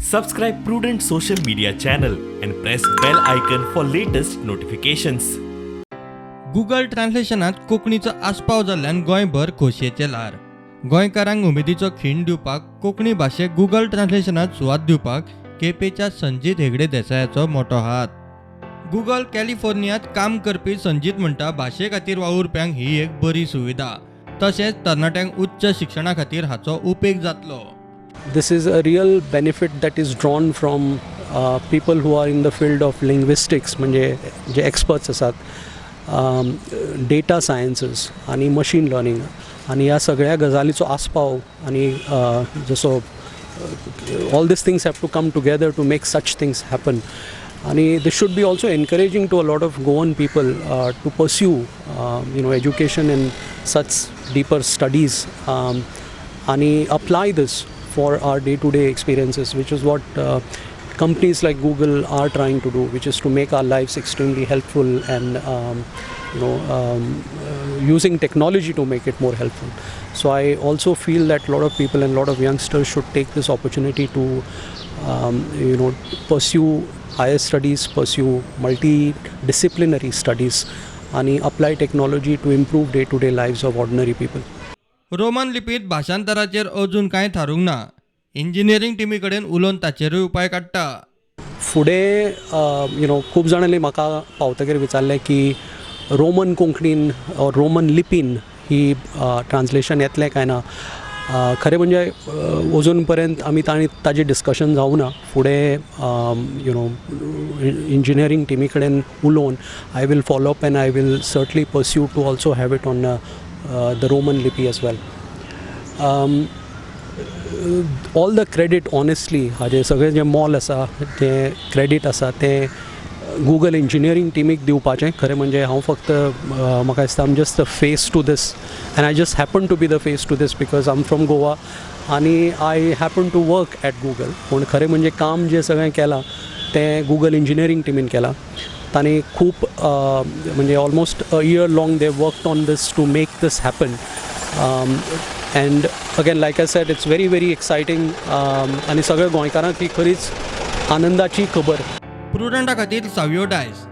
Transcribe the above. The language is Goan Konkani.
Subscribe Prudent social media channel and press bell icon for latest notifications. Google ट्रान्सलेशनात कोंकणीचो आस्पाव जाल्ल्यान गोंयभर खोशयेचें ल्हार. गोंयकारांक उमेदीचो खीण दिवपाक कोंकणी भाशेक गुगल ट्रान्सलेशनात सुवात दिवपाक केपेंच्या संजीत हेगडे देसायाचो मोटो हात. गुगल कॅलिफोर्नियांत काम करपी संजीत म्हणटा, भाशे खातीर वावुरप्यांक ही एक बरी सुविधा, तशेंच तरणाट्यांक उच्च शिक्षणा खातीर हाचो उपेग जातलो. This is a real benefit that is drawn from people who are in the field of linguistics, म्हणजे जे experts आसात, डेटा सायन्सीस आनी मशीन लर्निंग आनी ह्या सगळ्या गजालीचो आस्पाव आनी जसो all these things have to come together to make such things happen. आनी this should be also encouraging to a lot of Goan people to pursue education in such deeper studies आनी apply this for our day-to-day experiences, which is what companies like Google are trying to do, which is to make our lives extremely helpful and using technology to make it more helpful. So I also feel that a lot of people and a lot of youngsters should take this opportunity to pursue higher studies, pursue multidisciplinary studies, and apply technology to improve day-to-day lives of ordinary people. Roman लिपीत भाशांतराचेर अजून कांय थारूंक ना. इंजिनियरींग टिमी कडेन उलोवन ताचेरूय उपाय काडटा. फुडें you know खूब जाणांनी म्हाका पावतकीर विचारलें की रोमन कोंकणीन ऑर रोमन लिपीन ही ट्रान्सलेशन येतलें काय ना. खरें म्हणजे अजून पर्यंत आमी ताणी ताजें डिस्कशन जावं ना. फुडें you know engineering टिमी कडेन उलोवन I will follow up and I will certainly pursue to also have it on the Roman लिपी as well. All the credit, honestly, हाजें सगळें जें मोल आसा, जें क्रेडीट आसा, तें गुगल इंजिनियरींग टिमीक दिवपाचें. खरें म्हणजे हांव फक्त, म्हाका दिसता, I'm just the face to this and I just happen to be the face to this because I'm from Goa आनी I happen to work at Google. पूण खरें म्हणजे काम जें सगळें केलां तें गुगल इंजिनियरींग टिमीन केलां. तांणी खूब, म्हणजे almost a year long they worked on this to make this happen. And again, like I said, it's very, very exciting आनी सगळ्या गोंयकारांक ही खरीच आनंदाची खबर. प्रुडंटा खातीर सावियो डायस.